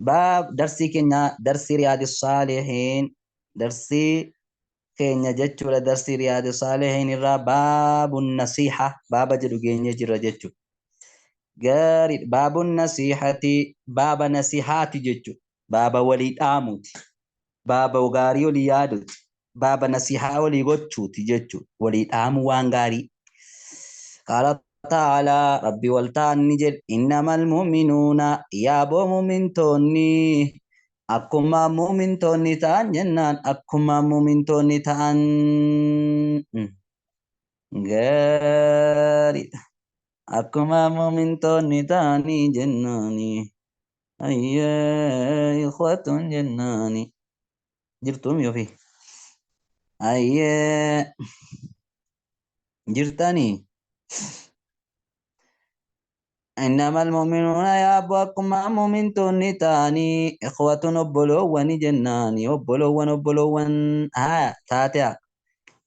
Baab darsii keenya darsii Riyaadi Saalihiin darsii keenya jechuudha darsii Riyaadi Saalihiin irraa baabun nasiiha baaba jedhu geenye jirra jechuudha. Gaarii baabun nasiihati baaba nasihaati jechuudha. Baaba walii dhaamuuti. Baaba gaarii walii yaaduuti. Baaba nasihaa walii gochuuti jechuudha. Walii dhaamuu waan gaarii. Qaala ta'aalaa rabbi waltaan ni jedhe innamal mu'minuuna yaaboo mu'mintoonni akkuma mu'mintoonni ta'an jennaan akkuma mu'mintoonni ta'an gaariidha. Akkuma mu'mintoonni ta'anii jennaani ayyee ikhwatun jennaani jirtuum yofi ayyee jirtanii. إنما المؤمنون يا أبو أكما مؤمنتون تاني إخوة أبلوان جناني أبلوان أبلوان ها تاتيا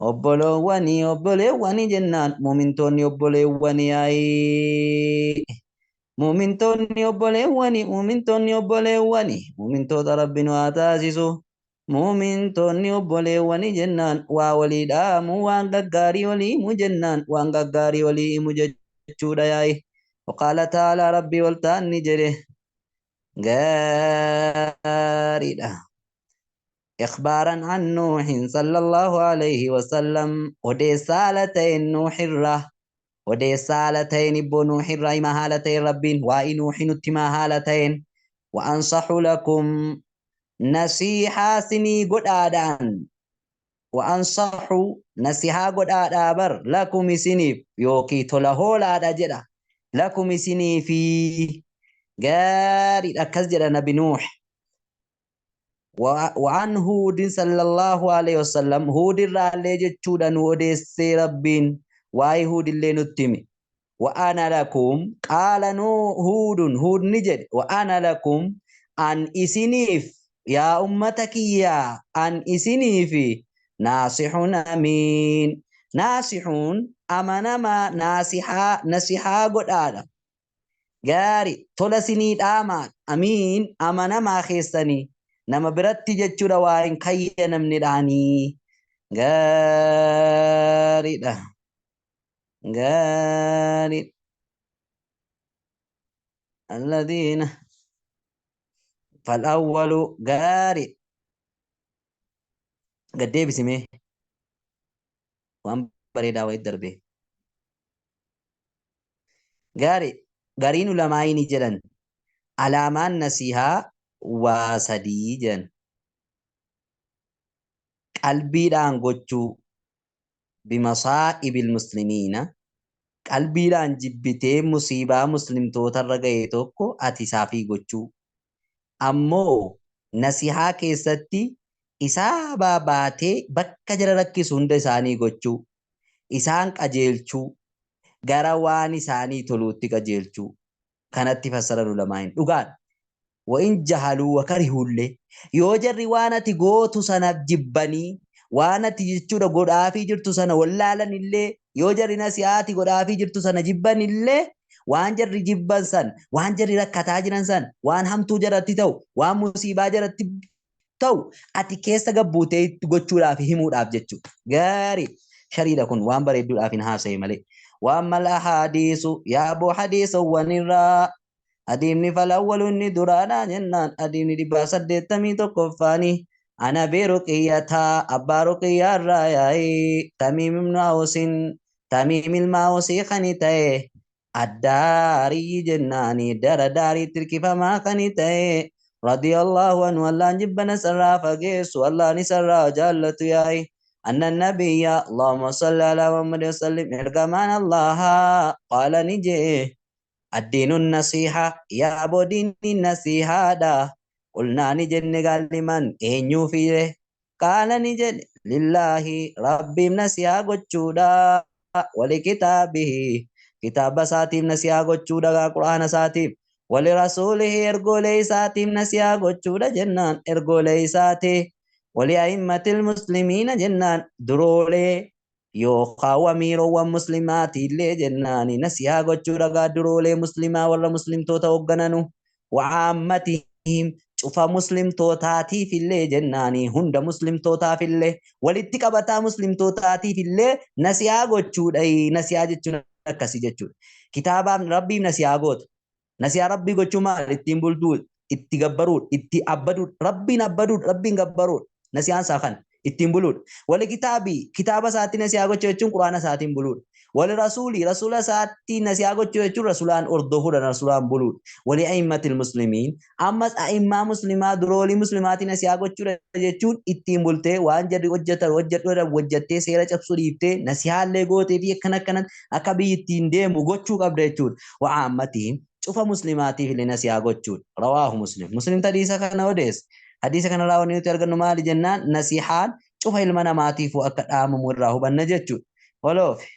أبلواني أبلواني جنان مؤمنتون أبلواني أي مؤمنتون أبلواني مؤمنتون أبلواني مؤمنتون ربنا واتاسسو مؤمنتون أبلواني جنان وولي دامو وان غغاري ولي مجنان وان غغاري ولي مجچودا ياي وقال تعالى ربي والتان جره غاريدا إخبارا عن نوح صلى الله عليه وسلم ودي نوح الره ودي سالتين ابو نوح الره ما هالتين ربين وإن نوح نتما هالتين وأنصح لكم نصيحة سني قد آدان وأنصح نصيحة قد آدابر لكم سني يوكي تلهول آدا جدا لكم سني في غاري أكز جدا نبي نوح وعن هود صلى الله عليه وسلم هود الرالي جتشودا نودي ربين واي هود اللي نتمي وأنا لكم قال نو هود هود نجد وأنا لكم أن إسنيف يا أمتك يا أن إسنيف ناصح أمين ناصحون أمانا ما ناصحا نصيحا قد آدم غاري تولسني آمان أمين أمانا ما خيستني nama biratti jechuudha waa hin kayyanamnedhaanii gaariidha gaarii alladhiina falawwalu gaarii gad deebisime waan bareedaa wayit darbe gaarii gariin ulamaa'ii ni jedhan alaamaan nasihaa waa sadii jedhan qalbiidhaan gochuu bimasaa'ibil muslimiina qalbiidhaan jibbitee musiibaa muslimtootarra ga'e tokko ati isaafii gochuu ammoo nasihaa keessatti isaa baatee bakka jara rakkisu hunda isaanii gochuu isaan qajeelchuu gara waan isaanii toluutti qajeelchuu kanatti fassaran ulamaa'in dhugaan وإن جهلوا وكرهوا له yoo jarri waan ati gootu sana jibbanii waan ati jechuudha godhaafii jirtu sana wallaalan illee yoo jarri nasihaati godhaafii jirtu sana jibban illee waan jarri jibban san waan jarri rakkataa jiran san waan hamtuu jaratti ta'u waan musiibaa jaratti ta'u ati keessa gabbuutee itti gochuudhaaf himuudhaaf jechuudha. Gaarii shariidha kun waan bareedduudhaaf hin haasa'e malee. Waan mal ahadiisu yaaboo hadiisawwan irraa adiimni falawwalu inni duraadhaa jennaan adiimni 881ffaanii ana bi ruqiyyataa abbaa ruqiyyaa irraa yaa'ii tamiim ibnu awsin tamiim ilma awsii kani ta'e addaarii jennaanii dara daarii tirkifamaa kani ta'e radiyallahu anhu allaan jibbana sarraa fageessu allaan isarraa jaallatu yaa'i أن النبي اللهم صل على محمد وسلم إرجمان الله قال نجي الدين النصيحة يا أبو دين النصيحة دا قلنا نجن قال لمن إن فيه قال نجن لله ربي نسيا قچودا ولكتابه كتاب ساتيم نسيا قچودا قرآن ساتيم ولرسوله إرغولي ساتيم نسيا قچودا جنان إرغولي ساتي ولأئمة المسلمين جنان درولي yookaan amiiroowwan muslimaatillee jennaani nasihaa gochuudha gaa duroolee muslimaa warra muslimtoota hooggananu wacaammati Cufa muslimtootaatiif illee jennaani hunda muslimtootaaf illee walitti qabataa muslimtootaatiif illee nasihaa gochuudha. Nasihaa jechuun akkasii jechuudha. Kitaabaaf rabbiif nasihaa goota. Nasihaa rabbii gochuu maal? Ittiin bultuu, itti gabbaruudha, itti abbaduudha, rabbiin abbaduudha, rabbiin gabbaruudha. Nasihaan isaa kana ittiin buluudha. Wali kitaabii kitaaba isaatti nasihaa gochuu jechuun quraana isaatiin buluudha. Wali rasuulii rasuula isaatti nasihaa gochuu jechuun rasuulaan hordofuudha, rasuulaan buluudha. Wali a'immatil muslimiin ammas a'immaa muslimaa duroolii muslimaatiin nasihaa gochuudha jechuun ittiin bultee waan jarri hojjetan hojjedhu hojjettee seera cabsuu dhiiftee nasihaallee gootee fi akkana akkanan akka biyyi ittiin deemu gochuu qabda jechuudha. Wa'aammatiin cufa muslimaatiif illee nasihaa gochuudha. Rawaahu Muslim. Muslim hadiisa kana odeesse. Hadiisa kanarraa wanni nuti argannu maali jennaan nasihaan cufa ilma namaatiifuu akka dhaamamu irraa hubanna jechuudha. Waloofi.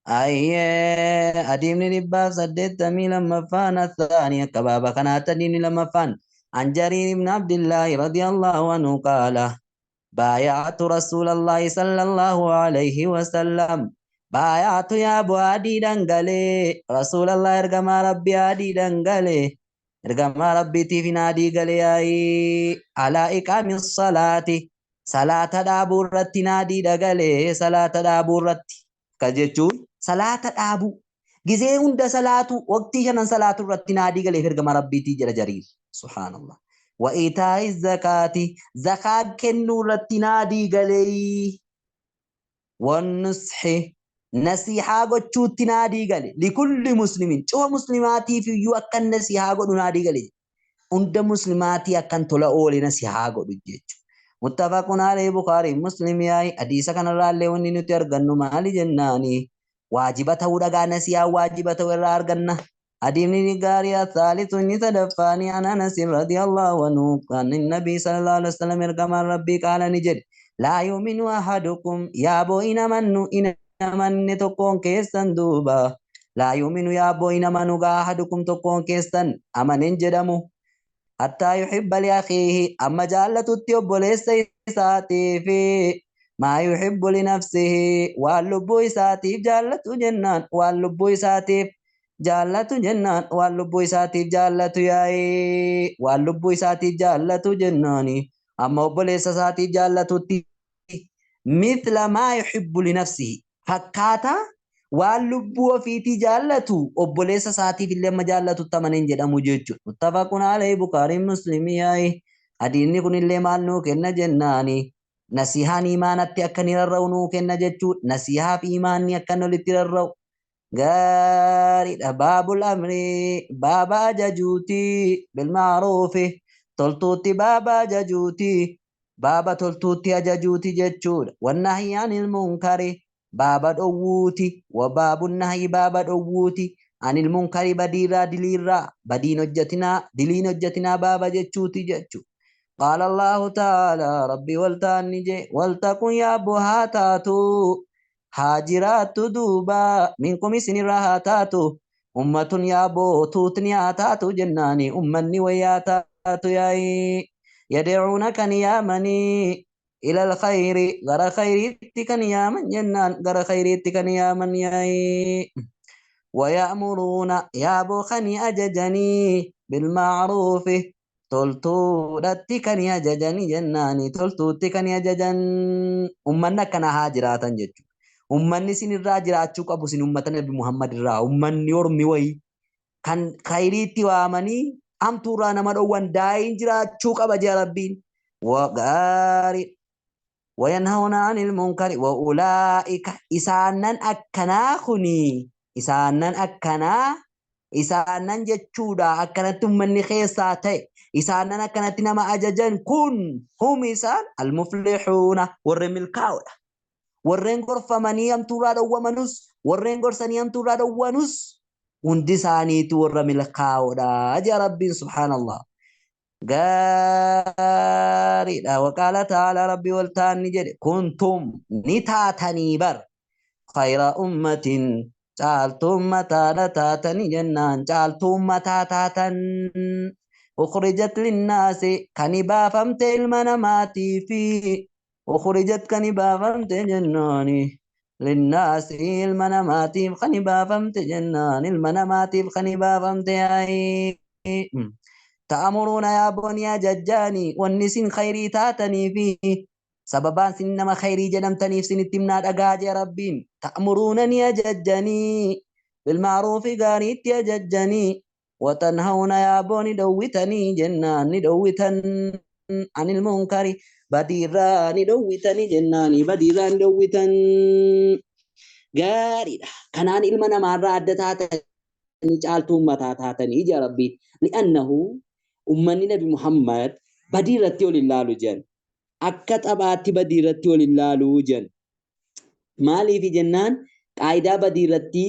Ayyee adiimni 182ffaan athaanii akka baaba kanaatti adiimni lammaffaan an Jariir ibn Abdillaahi radiyallahu anhu qaala baaya'atu rasuulallahi sallallahu alayhi wasallam baaya'atu yaa bu'aa adii dhangalee rasuulallah ergamaa rabbii adii dhangalee ergamaa rabbiitiif hin adii galee yaa'ii alaa iqaami salaati salaata dhaabuu irratti naadii dhagalee salaata dhaabuu irratti ka jechuun salaata dhaabuu gizee hunda salaatu waqtii shanan salaatu irratti naadii galeef ergamaa rabbiitii jedha Jariir. Subhaanallah. Wa itaa'i zakaati zakaa kennuu irratti naadii galee wannushi nasihaa gochuutti naadii gale likulli muslimin cufa muslimaatiif iyyuu akkan nasihaa godhu naadii gale hunda muslimaatii akkan tola oole nasihaa godhu jechuudha. Muttafaqun alayhi Bukhari Muslim yaa'ii hadiisa kanarraallee wanni nuti argannu maali jennaani waajiba ta'uu dhagaa nasihaa waajiba ta'uu irraa arganna. Hadiisni gaarii athaalithu inni sadaffaani an Anas radiyallahu anhu kan nabii sallallahu alaihi wasallam ergamaan rabbii qaala ni jedhe laa yu'minu ahadukum yaaboo hin amannu hin amanne tokkoon keessan duuba laa yu'minu yaaboo hin amanu gaa ahadukum tokkoon keessan amanen jedhamu hattaa yuhibba li akhiihi amma jaallatutti obboleessa isaatiif maa yuhibbu li nafsihi waan lubbuu isaatiif jaallatu jennaan waan lubbuu isaatiif jaallatu jennaan waan lubbuu isaatiif jaallatu yaa'ee waan lubbuu isaatiif jaallatu jennaani amma obboleessa isaatiif jaallatutti mithla maa yuhibbu li nafsihi fakkaataa waan lubbuu ofiitii jaallatu obboleessa isaatiif illee amma jaallatutti amaneen jedhamu jechuudha. Muttafaqun alayhi Bukaariin Muslimii yaa'ee hadiisni kunillee maal nuu kenna jennaani nasihaan imaanatti akka inni rarra'u nuu kenna jechuudha. Nasihaa fi imaanni akka inni walitti rarra'u. Gaariidha. Baabul amrii baaba ajajuuti bilmaaruufi toltuutti baaba ajajuuti baaba toltuutti ajajuuti jechuudha. Wannahyi anil munkari baaba dhowwuuti wa baabun nahyi baaba dhowwuuti anil munkari badiirraa diliirraa badiin hojjetinaa diliin hojjetinaa baaba jechuuti jechuudha. Qaala Allahu ta'ala rabbi waltaanni jee waltakun yaabbo haa taatu haa jiraattu duuba minkum isinirraa haa taatu ummatun yaaboo tuutni haa taatu jennaani ummanni wayyaa taatu yaa'ii yad'uuna kan yaamanii ilal khayri gara khayriitti kan yaaman jennaan gara khayriitti kan yaaman yaa'ii waya'muruuna yaaboo kan ajajanii bilma'ruufi toltuudhatti kan ajajanii jennaani toltuutti kan ajajan ummanni akkana haa jiraatan jechuudha. Ummanni isin irraa jiraachuu qabu isin ummata Nabi Muhammad irraa ummanni ormi wayii kan khayriitti waamanii hamtuurraa nama dhowwan daa'iin jiraachuu qaba jea Rabbiin. Gaarii wayanhawna anil munkari wa ulaa'ika isaanan akkanaa kuni isaanan akkanaa isaanan jechuudha akkanatti ummanni keessaa ta'e isaanan akkanatti nama ajajan kun hum isaan almuflixuuna warra milkaa'oodha. Warreen gorfamanii hamtuurraa dhowwamanus warreen gorsanii hamtuurraa dhowwanus hundi isaaniitu warra milkaa'oodha jea Rabbiin subhaanallah. Gaariidha. Waqaala ta'ala rabbi waltaanni jedhe kuntum ni taatanii bar khayra ummatin caaltuu ummataadha taatanii jennaan caaltuu ummataa taatan ukhrijat linnaasi kan baafamte ilma namaatiifi ukhrijat kan baafamte jennaani linnaasi ilma namaatiif kan baafamte jennaan ilma namaatiif kan baafamte yaa'ii. Ta'amuruuna yaa boonii ajajjaanii wanni isin khayrii taatanii fi sababaan isin nama khayrii jedhamtaniif isinitti himnaa dhagaa jee Rabbiin. Ta'amuruuna ni ajajjanii bilma'ruufi gaariitti ajajjanii watanhawna yaa booni dhowwitanii jennaan ni dhowwitan anil munkari badiirraa ni dhowwitanii jennaani badiirraa ni dhowwitan. Gaariidha. Kanaan ilma namaarraa adda taatanii caaltuu ummataa taatanii jee Rabbiin. Li'annahu ummanni Nabi Muhammad badii irratti ol hin laalu jedhan. Akka taphaatti badii irratti ol hin laalu jedhan. Maaliif jennaan qaayidaa badii irratti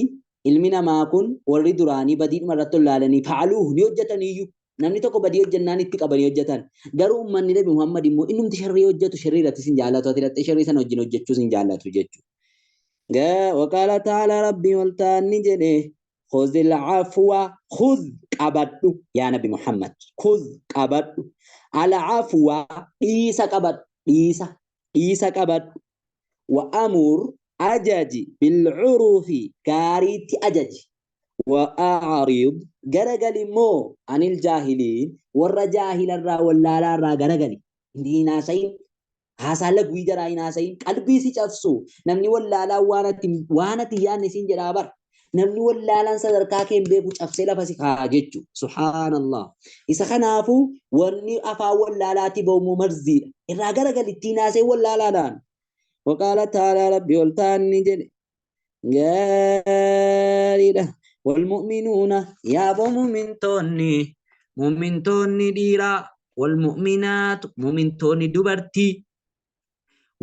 ilmi namaa kun warri duraanii badiidhuma irratti ol laalanii fa'aluuhu ni hojjetaniyyuu. Namni tokko badii hojjennaan itti qabanii hojjetan. Garuu ummanni Nabi Muhammad immoo innumti sharrii hojjetu sharrii irrattis hin jaallatu. Ati hidhattee sharrii sana wajjin hojjechuus hin jaallatu jechuudha. Waqaala ta'ala Rabbii ol ta'an ni jedhe khuzil afwa khuz qabadhu yaa Nabi Muhammad khuz qabadhu al afwa dhiisa qabadhu dhiisa dhiisa qabadhu wa amur ajaji bil urufi gaariitti ajaji wa a'rid garagali immoo anil jaahiliin warra jaahilarraa wallaalaarraa garagali hin haasayin haasaa lagwii jaraa hin haasayin qalbii si cabsu namni wallaalaan waan ati yaadne siin jedhaa bar namni wallaalaan sadarkaa kee hin beeku cabsee lafa si kaa'a jechu subhaanallah isa kanaafuu wanni afaan wallaalaatti ba'u marziidha irraa garagali ittiin haasa'in wallaalaadhaan waqaala ta'aalaa rabbi ol ta'an ni jedhe gaariidha walmu'minuuna yaaboo mu'mintoonni mu'mintoonni dhiiraa walmu'minaatu mu'mintoonni dubartii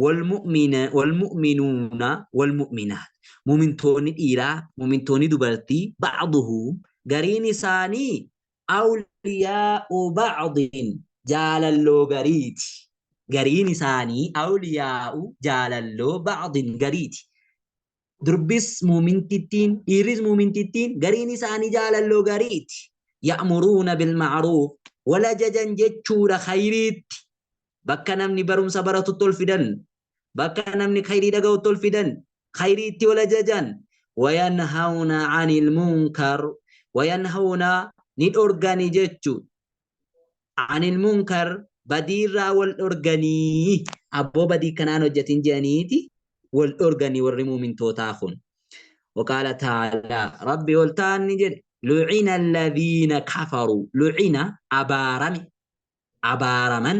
walmu'minuuna walmu'minaat mu'mintoonni dhiiraa mu'mintoonni dubartii ba'duhum gariin isaanii awliyaa'u ba'din jaalalloo gariiti gariin isaanii awliyaa'u jaalalloo ba'din gariiti durbis muumintittiin dhiirris muumintittiin gariin isaanii jaalalloo gariiti ya'muruuna bilma'ruuf wal ajajan jechuudha khayriitti bakka namni barumsa baratutti ol fidan bakka namni khayrii dhaga'utti ol fidan khayriitti wal ajajan wayanhawna anil munkar wayanhawna ni dhorgani jechu anil munkar badiirraa wal dhorganii abboo badii kanaan hojjetin jedhaniiti wal dhorganii warri muumintootaa kun وقال تعالى ربي والتاني جد لعن الذين كفروا لعن أبارم أبارمن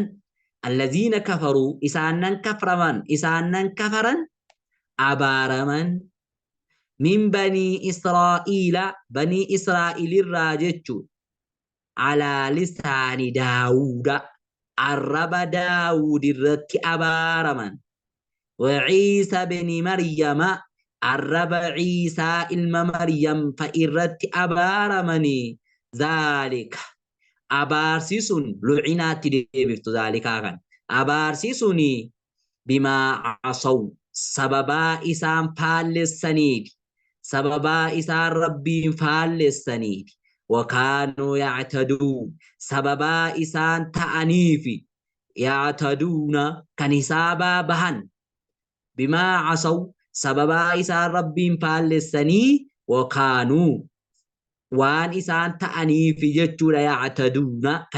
الذين كفروا إسانن كفرمن إسانن كفرا أبارمن من بني إسرائيل بني إسرائيل الراجج على لسان داود الرب داود الرت أبارمن وعيسى بن مريم الرب عيسى ilma مريم فإرت أبارمني ذلك abaarsi sun lucinaatti deebiftu zaalikaa kan abaarsi suni bimaa casaw sababaa isaan faallessaniif sababaa isaan rabbiin faallessaniif wakaanuu yactaduun sababaa isaan ta'aniif yactaduuna kan hisaabaa bahan bimaa casaw sababaa isaan rabbiin faallessanii wakaanuu waan isaan ta'aniif jechuudha yactaduuna.